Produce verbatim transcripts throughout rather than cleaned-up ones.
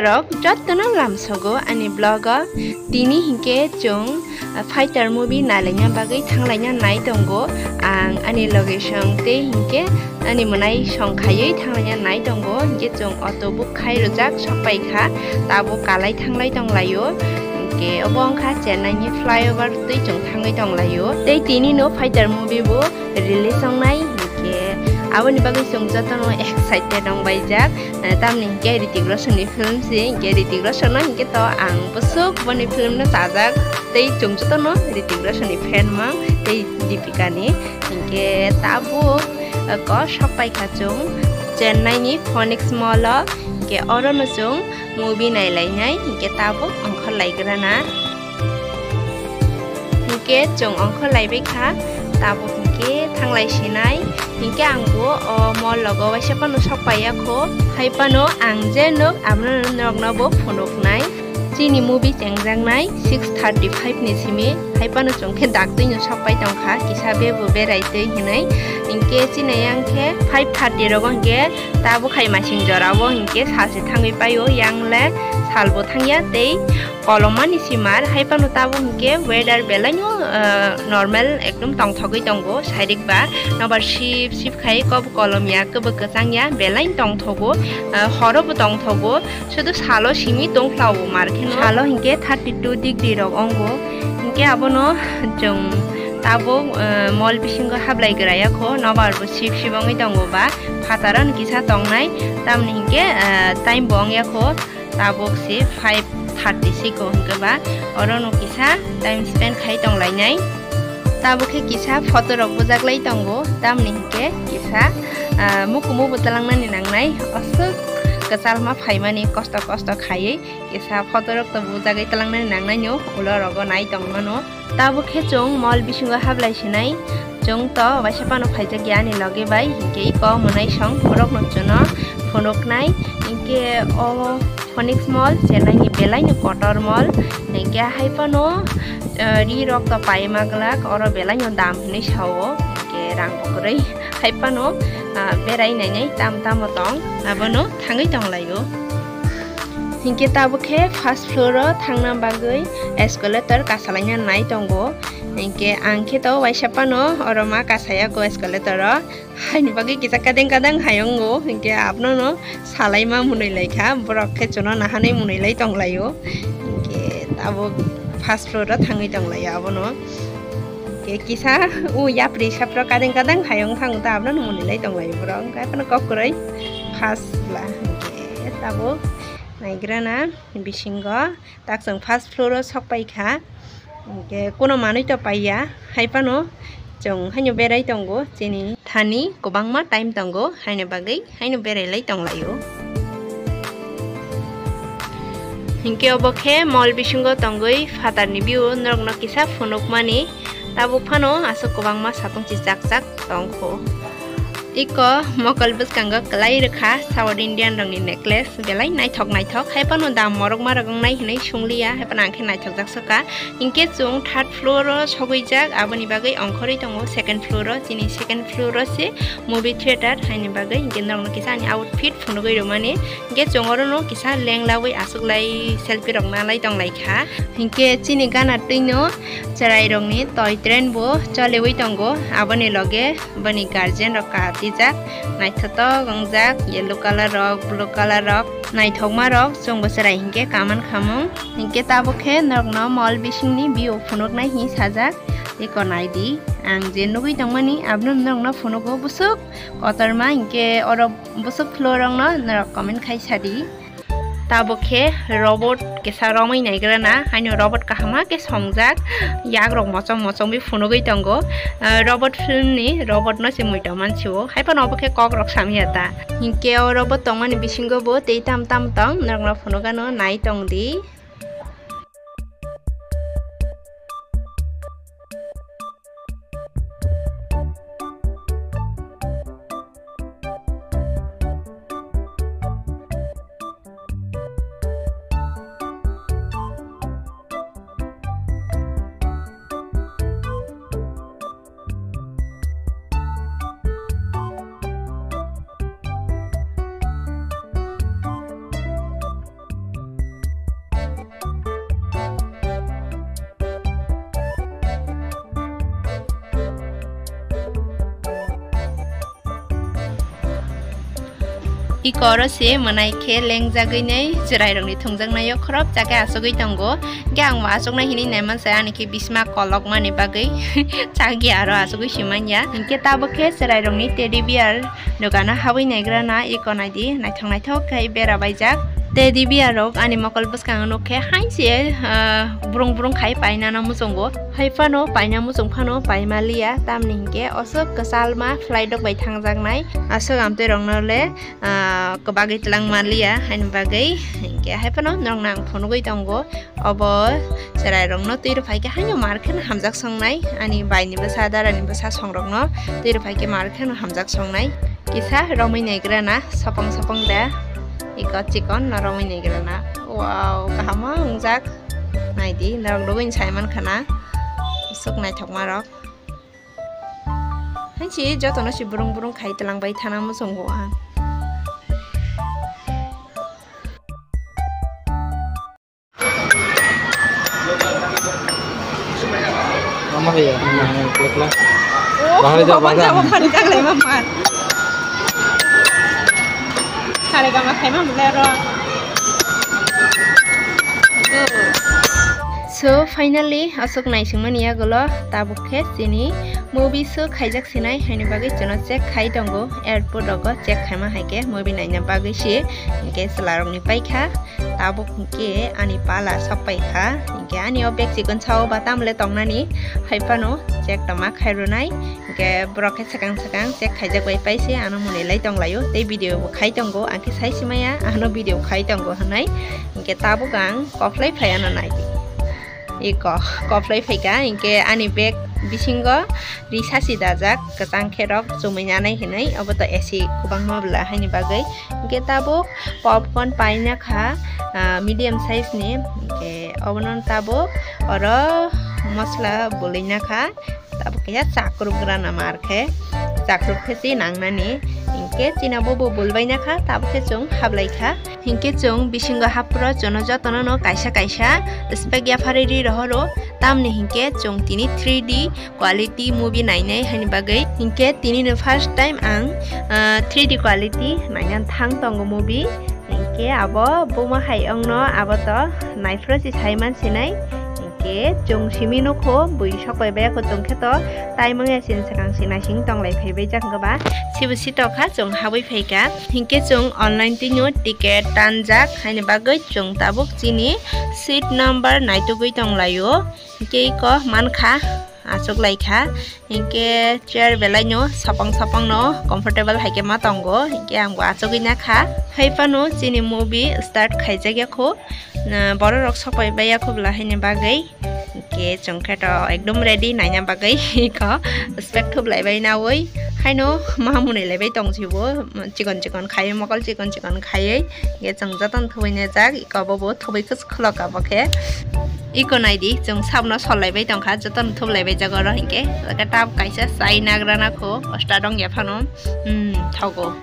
Rok jottono lamsogo ani vlog o. Tini hinkhe chwng, ah, Fighter movie nailaina bagwi thanglaina nai tongo ang ani location tei hinkhe ani mwnai song khaiwi thanglaina nai tongo. Hinkhe chwng auto book khai rwjak sok pai kha, tabuk kalai thanglai tonglaio. Hinkhe obo wngkha Chennai ni flyover twi chwng thangwi tonglaio. Tei tini no Fighter movie bo release wngnai, hinkhe aboni bagwi chwng jotono excited wngbaijak. Eh, tamni hinkhe Hrithik Roshan ni film se, hinkhe Hrithik Roshan no hinkhe to ang bwswk boni film no chajak, tei chwng jotono Hrithik Roshan ni fan mang tei Deepika ni. Hinkhe tabuk, eh, ko sok pai kha chwng Chennai ni Phoenix Mall o, hinkhe oro no chwng movie nailainai, hinkhe tabuk ongkhor laigrana. Hinkhe chwng ongkhor laibai kha, tabuk hinkhe thanglai sinai. Hinkhe ang bo o mall logo waisa phano sok paiya kho. Hai phano ang je nuk abono norokno bo phunuknai. Chini movie chengjaknai six thirty five ni simi. Hai phano chwng khe daktwi no sok pai tong kha, kisa bebo berai twi hinwi. Hinkhe chini yang khe five thirty rogo hinkhe tabuk hai masing jora o hinkhe salse thangwi paio, yang le salbo thangya tei kolomani simar. Hai phano tabuk hinkhe weather belaino, ah, normal ekdom tongthogwi tongo, sairik ba nobar sip sip khai kok kolom ya, kwbwk kwchang ya, belaino tongthogo, ah, horo bo tongthogo, sudu salo simi tongphlao mar kheno. Salo hinkhe thirty two degree rok ongo, hinkhe abono chwng tabuk, ah, mall bisingo hablai graya kho, nobar bo sip sip wngwi tongo ba, phataro no kisa tongnai, tamni hinkhe, ah, time bo wngya kho. Tabuk se five thirty siko hinkhe ba oro no kisa time spend khai tong lainai. Tabuk khe kisa photo rok bujak lai tongo, tamni hinkhe kisa, ah, mukumu bo twlang nani nangnai, aswk kwchalma phaimani kosto kosto khaiwi kisa photo rok to bujagwi twlang nani nangnai no ulo rogo nai tong mano. Tabuk khe chwng mall bisingo hablai sinai. Chwng to waisa phano phaijak ya ani loge bai, hinkhe iko mwnai song borok no chwngno phunuknai. Hinkhe o Phoenix Mall Chennai ni belai no kotor mall. Hinkhe hai phano, eh, ri rok to paima glak, oro belai no dam hinwi sao. Hinkhe rang bo kwrwi hai phano, ah, berai nainai tam tamo tong, abono thangwi tong laio. Hinkhe tabuk khe first floor o thangna bagwi escalator kasalaina nai tongo. Hinkhe ang khe to waisa phano oro ma kasaya ko escalator o. Haini bagwi kisa kadeng kadeng hayungo. Hinkhe abono no salaima mwnwi lai kha. Borok khe chwngno nahanwi mwnwi lai tong laio. Hinkhe tabuk first floor o thangwi tong laio abono. Hinkhe kisa o yapri sapro kadeng kadeng hayung thango ta abono no mwnwi lai tong laio borok. Hinkhe abono kok kwrwi first la. Hinkhe tabuk naigrana bisingo tak chwng first floor o sok pai kha. Hinkhe kuno manwi to paiya, hai phano chwng haino berai tongo, chini thani kwbangma time tongo, haino bagwi haino berai lai tong laio. Hinkhe obo khe mall bisingo tongwi phatarni view norokno kisa phunukmani, tabuk phano aswk kwbangma satung chijak jak tongkho. Iko mokol bwskango kwlai rwkha South Indian rokni necklace, belai naithok naithok, hai phano dam morokma rok wngnai hinwi sungliya, hai phano ang khe naithok jak sokha. Hinkhe chwng third floor o sogwijak, aboni bagwi ongkhorwi tongo second floor o, chini second floor o se movie theater, haini bagwi hinkhe norokno kisa ani outfit phunugwi rwmani, hinkhe chwng orono kisa lenglawi aswklai selfie rok nalai tonglaikha. Hinkhe chini gana twino chwrairokni toy train bo choliwi tongo, aboni loge boni guardian rok katijak, naithotok wngjak, yellow colour rok, blue colour rok, naithokma rok, chwngbo chwrai hinkhe kaman khamung. Hinkhe tabuk khe norokno mall bisingni view phunuknai hinwi sajak, eko naidi. Ang je nugwi tongmani abono norokno phunugo, bwswk kotorma hinkhe oro bwswk floor rokno norok comment khai sadi. Tabuk khe robot kisa romwi naigrana, haino robot kahama khe songjak, yak rok mochom mochom wi phunugwi tongo. Ah, robot film ni robot no se mui tongman sio, hai phano obo khe kok rok samya ta. Hinkhe o robot tongmani bisingo bo tei tam tam tong, norokno phunugano nai tong di. Iko oro se mwnai khe lengjagwi nei chwrairokni thwngjaknaio khorok chakhe achugwi tongo. Hwnkhe ang bo achuknai hinwi naiman se ani khe bisma kolokmani bagwi chagwi aro achugwi si manya. Hwnkhe tabuk khe chwrairokni teddy bear dogano habwi naigrana iko naidi naithok naithok khe bera baijak. Teddy bear rok ani mokol bwskango nuk khe hainse, ah, brung brung khai painano muchungo. Hai phano paina muchung phano paima liya tamni hinkhe oswk kwchalma flight rok bai thangjaknai aswk amtwi rokno le ah, kwbagwi twlang manliya, haini bagwi hinkhe hai phano norokno ang phunugwi tongo. Obo chwrairokno twi rwphai khe haino mar kheno hamjak songnai, ani baini bwsa, darani bwsa songrokno twi rwphai khe mar kheno hamjak songnai. Kisa romwi naigrana, sopong sopong da, iko chikon no romwi naigrana. Wow, kaham wngjak. Naidi, norok lugui sai mankha na, aswk naithokmarok. Hai si jotono si burung burung khai twlang bai thana muchungo ang. Mama hai ya, mama hai, kla kla. Oh, bahar ja, bahar ja. Bahar ja, bahar ja, mama. Sare gama khai ma mule ro. So finally aswk naisingmani yagulo tabuk khe chini movie show khaijak sinai haini bagwi chwngno check khai tongo, airport rogo check khaima hai khe movie naina bagwi se hinkhe chwlarokni paikha. Tabuk hinkhe ani pala sok paikha, hinkhe ani o bag chikon sao ba tamle tongnani hai phano check tongma khairwnai. Hinkhe borok khe swkang swkang check khaijak bai paise ano mwnwi lai tonglaio, tei video bo khai tongo, ang khe sai simaya ano video khai tongo hwnwi. Hinkhe tabuk ang koplai phai ano naidi. Iko koplai phaikha, hinkhe ani bag bisingo ri sasi dajak, kwchang khe rok chumui nanai hinwi, obo to A C kwbangma bwla haini bagwi. Hinkhe tabuk popcorn paina kha, ah, medium size ni, hinkhe obono tabuk oro mosla bwlwi nakha. Tabuk khe chakruk rana mar khe, chakruk khe se nangnani. Hinkhe chini bo bo bulbai nakha, tabuk khe chwng hablai kha. Hinkhe chwng bisingo hapro chwngno jotono no kaisa kaisa spec yapharwi ri rohoro, tamni hinkhe chwng tini three D quality movie nainai haini bagwi. Hinkhe tini no first time ang, ah, three D quality naina thang tongo movie. Hinkhe abo buma hai ongno abo to naiphro si sai man sinai. Hinkhe chwng simi nukho, bui sok bai baya kho chwng khe to tai mangya sin swkang si naising tonglai phai bai jak hwnkhe ba sibo sitokha chwng habwi phaikha. Hinkhe chwng online twi no ticket tanjak haini bagwi chwng tabuk chini seat number naitugwi tonglaio. Hinkhe iko mankha, achuk lai kha. Hinkhe chair belai no sapang sapang no comfortable hai khe ma tongo. Hinkhe ang bo achugwi nakha. Hai phano chini movie start khaijak ya kho. Na, borok rok sok pai bai ya kho bwla haini bagwi. Hinkhe chwng khe to ekdom ready naina bagwi. Iko spec thup lai bai nawi. Haino ma mwnwi lai bai tong si bo. Chikon chikon khaiwi mokol chikon chikon khaiwi. Hinkhe chwng jotono thubui najak. Iko bo bo thubui khwlwk abo khe. Iko naidi, chwng sabno sol lai bai tongkha, jotono thup lai bai jago oro hinkhe. Lake tab kaisa chai nagra nakho, osta dong ya phano. Hmm, thogo.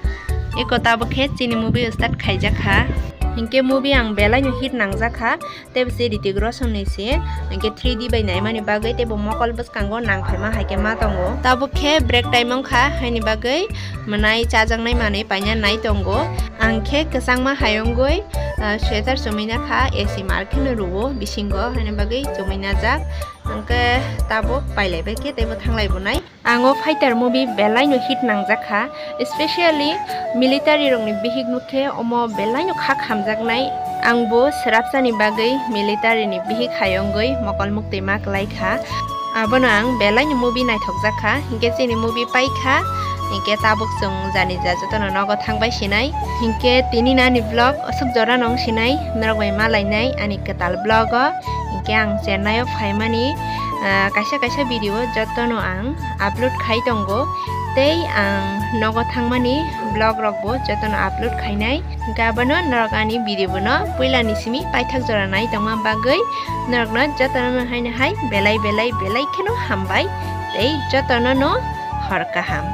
Iko tabuk khe chini movie start khaijak kha. Hinkhe movie ang belai no hit nangjak kha. Tei bo se Hrithik Roshan ni se. Hinkhe three D bai naimani bagwi tei bo mokol bwskango nang phaima hai khe ma tongo. Tabuk khe break time wngkha, haini bagwi mwnai chajaknai manwi paina nai tongo. Ang khe kwchangma hai wngwi, ah, sweater chumui nakha, A C mar kheno rwo bisingo, haini bagwi chumui najak. Hwnkhe tabuk pailai bai khe teibo thanglai bo nai. Ang o Fighter movie belai no hit nangjak kha, especially military rokni bihik nuk khe omo belai no kha khamjaknai. Ang bo swrapsani bagwi military ni bihik hai wngwi mokol muktwi ma klai kha. Abono ang belai ni movie naithokjak kha, hinkhe chini movie paikha, hinkhe tabuk chwng jani ja jotono nogo thangbai sinai. Hinkhe tini nani vlog aswk jora nong sinai, norok bai malainai ani kwtal vlog o. Hinkhe ang Chennai o phaimani, ah, kaisa kaisa video jotono ang upload khai tongo, tei ang nogo thangmani vlog rokbo jotono upload khainai. Hinkhe abono norok ani video bono puilani simi paithak jora nai tongma bagwi norokno jotono no haino hai belai belai belai kheno hambai tei jotono no hor kaham.